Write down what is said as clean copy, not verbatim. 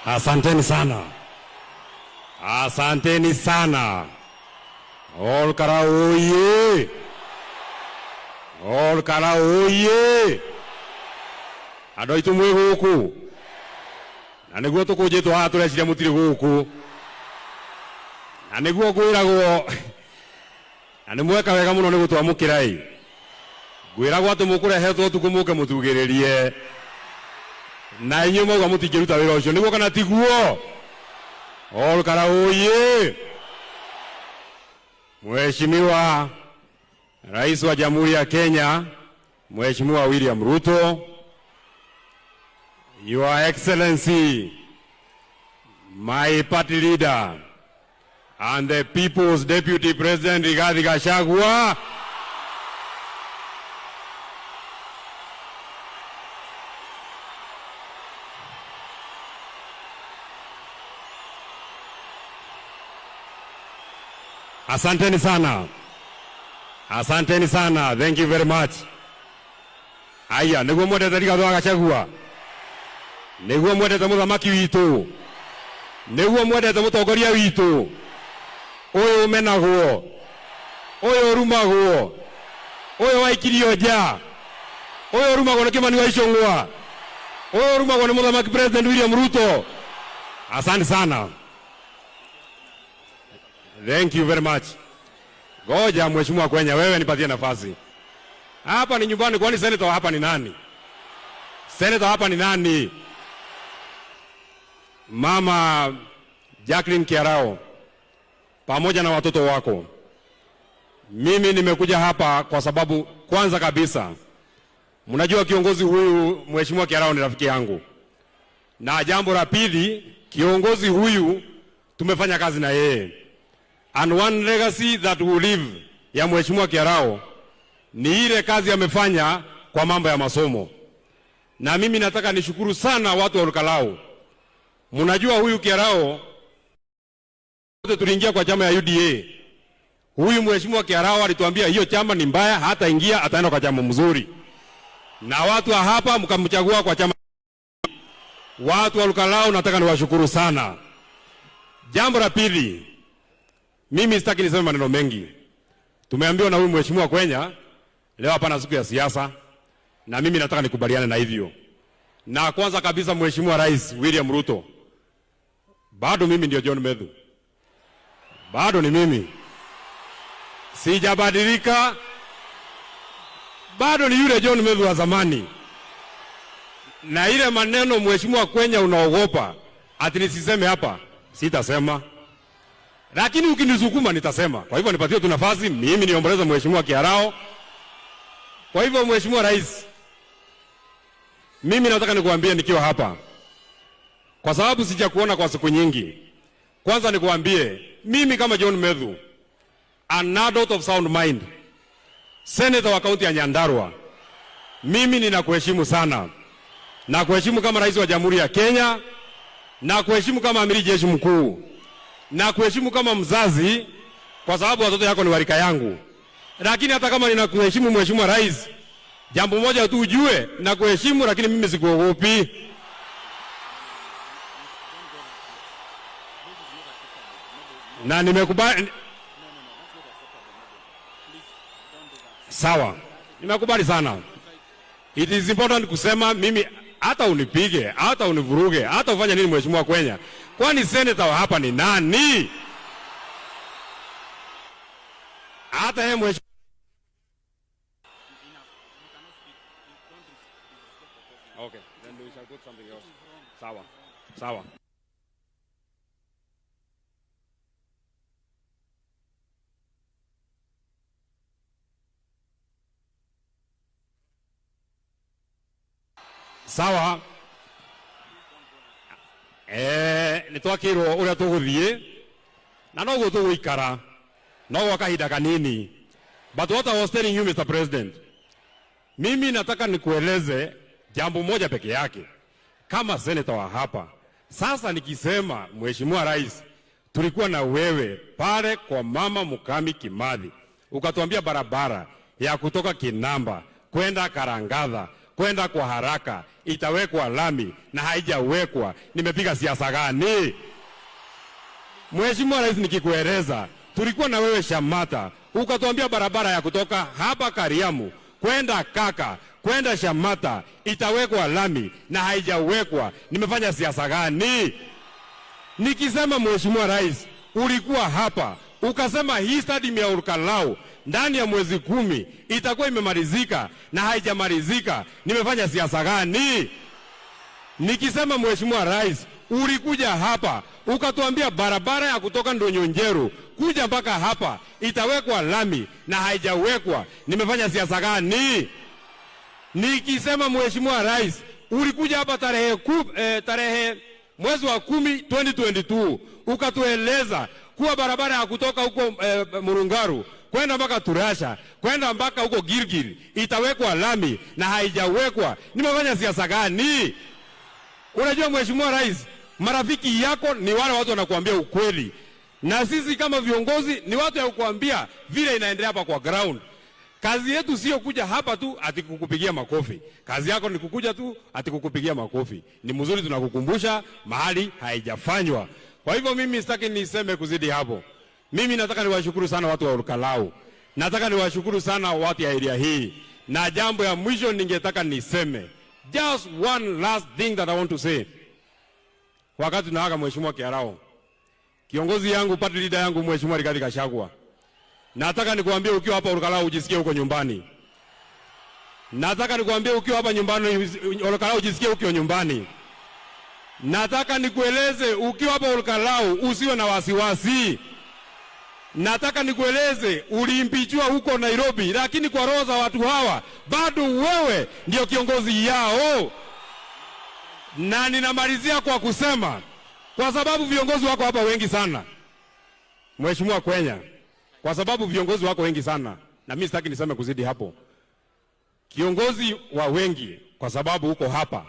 Asanteni sana, asanteni sana. Ol Kalou oye! Ol Kalou oye! Andũ aitũ mwĩ gũkũ na nĩguo tũkũnjĩtwo haha tũreciria mũtirĩ gũkũ na nĩguo ngwĩragwo na nĩ mweka wega mũno nĩ gũtwamũkĩra ĩ ngwĩragwo atĩ mũkũrehetwo ũtukũ mũke mũtugĩrĩrie na inyuĩ mauga mũtingĩruta wĩra ũcio nĩguo kana tiguo? Ol Kalou oye! Mheshimiwa Rais wa Jamhuri ya Kenya, Mheshimiwa William Ruto, Your Excellency, my party leader and the People's Deputy President Rigathi Gachagua, asanteni sana. Asanteni sana. Thank you very much. Aya, niguo mwendete Rigathi wa Gachagua. Niguo mwendete muthamaki witu. Niguo mwendete mutongoria witu. Uyu umenagwo. Uyu urumagwo. Uyu waikirio nja. Uyu urumagwo ni Kimani wa Ichung'wa. Uyu urumagwo ni muthamaki President William Ruto. Asante sana. Thank you very much. Goja Mheshimiwa Kwenya, wewe nipatie nafasi. Hapa ni nyumbani, kwani senator hapa ni nani? Senator hapa ni nani? Mama Jacqueline Kiarao pamoja na watoto wako. Mimi nimekuja hapa kwa sababu kwanza kabisa mnajua kiongozi huyu Mheshimiwa Kiarao ni rafiki yangu. Na jambo la pili, kiongozi huyu tumefanya kazi na yeye. And one legacy that will live ya Mheshimiwa Kiarao ni ile kazi amefanya kwa mambo ya masomo. Na mimi nataka nishukuru sana watu wa Olkalou. Mnajua huyu Kiarao, wote tuliingia kwa chama ya UDA. Huyu Mheshimiwa Kiarao alituambia hiyo chama ni mbaya, hata ingia ataenda kwa chama mzuri. Na watu wa hapa mkamchagua kwa chama. Watu wa Olkalou nataka niwashukuru sana. Jambo la pili, mimi sitaki niseme maneno mengi. Tumeambiwa na huyu Mheshimiwa Kwenya leo hapana siku ya siasa, na mimi nataka nikubaliane na hivyo. Na kwanza kabisa Mheshimiwa Rais William Ruto, bado mimi ndio John Methu, bado ni mimi, sijabadilika, bado ni yule John Methu wa zamani. Na ile maneno Mheshimiwa Kwenya unaogopa ati nisiseme hapa, sitasema, lakini ukinisukuma nitasema. Kwa hivyo nipatie tu nafasi mimi niomboleze Mheshimiwa Kiarao. Kwa hivyo Mheshimiwa Rais, mimi nataka nikuambie nikiwa hapa, kwa sababu sijakuona kwa siku nyingi. Kwanza nikuambie mimi kama John Methu, an adult of sound mind, senator wa kaunti ya Nyandarua, mimi ninakuheshimu sana. Nakuheshimu kama rais wa Jamhuri ya Kenya, nakuheshimu kama amiri jeshi mkuu, nakuheshimu kama mzazi, kwa sababu watoto yako ni warika yangu. Lakini hata kama ninakuheshimu Mheshimiwa Rais, jambo moja tu ujue, nakuheshimu lakini mimi sikuogopi. Na nimekubali. Sawa, nimekubali sana. It is important kusema mimi hata unipige, hata univuruge, hata ufanye nini Mheshimiwa Kwenya. Kwani senator wa hapa ni nani? Hata yeye mheshimiwa. Okay, then we shall put something else. Sawa. Sawa. Sawa. Nĩ twakĩrwo ũrĩa tũgũthiĩ na noguo tũgũikara no gwa kahinda kanini. But what I was telling you, Mr. President, mimi nataka nikueleze jambo moja peke yake kama senator wa hapa. Sasa nikisema Mheshimiwa Rais, tulikuwa na wewe pale kwa Mama Mukami Kimathi, ukatuambia barabara ya kutoka Kinamba kwenda Karangatha kwenda kwa haraka itawekwa lami na haijawekwa, nimepiga siasa gani? Mheshimiwa Rais, nikikueleza tulikuwa na wewe Shamata, ukatuambia barabara ya kutoka hapa Kariamu kwenda Kaka kwenda Shamata itawekwa lami na haijawekwa, nimefanya siasa gani? Nikisema Mheshimiwa Rais, ulikuwa hapa ukasema hii stadium ya Olkalou ndani ya mwezi 10 itakuwa imemalizika na haijamalizika, nimefanya siasa gani? Nikisema Mheshimiwa Rais, ulikuja hapa ukatuambia barabara ya kutoka Ndonyonjeru kuja mpaka hapa itawekwa lami na haijawekwa, nimefanya siasa gani? Nikisema Mheshimiwa Rais, ulikuja hapa tarehe mwezi wa 10 2022 ukatueleza kuwa barabara ya kutoka huko Murungaru kwenda mpaka Turasha kwenda mpaka huko Gilgil itawekwa lami na haijawekwa, nimefanya siasa gani? Unajua Mheshimiwa Rais, marafiki yako ni wale watu wanakuambia ukweli, na sisi kama viongozi ni watu ya kukuambia vile inaendelea hapa kwa ground. Kazi yetu sio kuja hapa tu ati kukupigia makofi. Kazi yako ni kukuja tu ati kukupigia makofi. Ni mzuri, tunakukumbusha mahali haijafanywa. Kwa hivyo mimi sitaki niseme kuzidi hapo. Mimi nataka niwashukuru sana watu wa Olkalou. Nataka niwashukuru sana watu ya area hii. Na jambo ya mwisho ningetaka niseme, just one last thing that I want to say. Wakati tunaaga Mheshimiwa Kiarao, kiongozi yangu, party leader yangu Mheshimiwa Rigathi Gachagua, nataka nikuambie ukiwa hapa Olkalou ujisikie uko nyumbani. Nataka nikuambie ukiwa hapa nyumbani Olkalou ujisikie ukiwa nyumbani. Nataka nikueleze ukiwa hapa Olkalou usiwe na wasiwasi. Nataka nikueleze uliimpeachiwa huko Nairobi, lakini kwa roho za watu hawa bado wewe ndio kiongozi yao. Na ninamalizia kwa kusema, kwa sababu viongozi wako hapa wengi sana, Mheshimiwa Kwenya, kwa sababu viongozi wako wengi sana, na mimi sitaki niseme kuzidi hapo. Kiongozi wa wengi, kwa sababu uko hapa,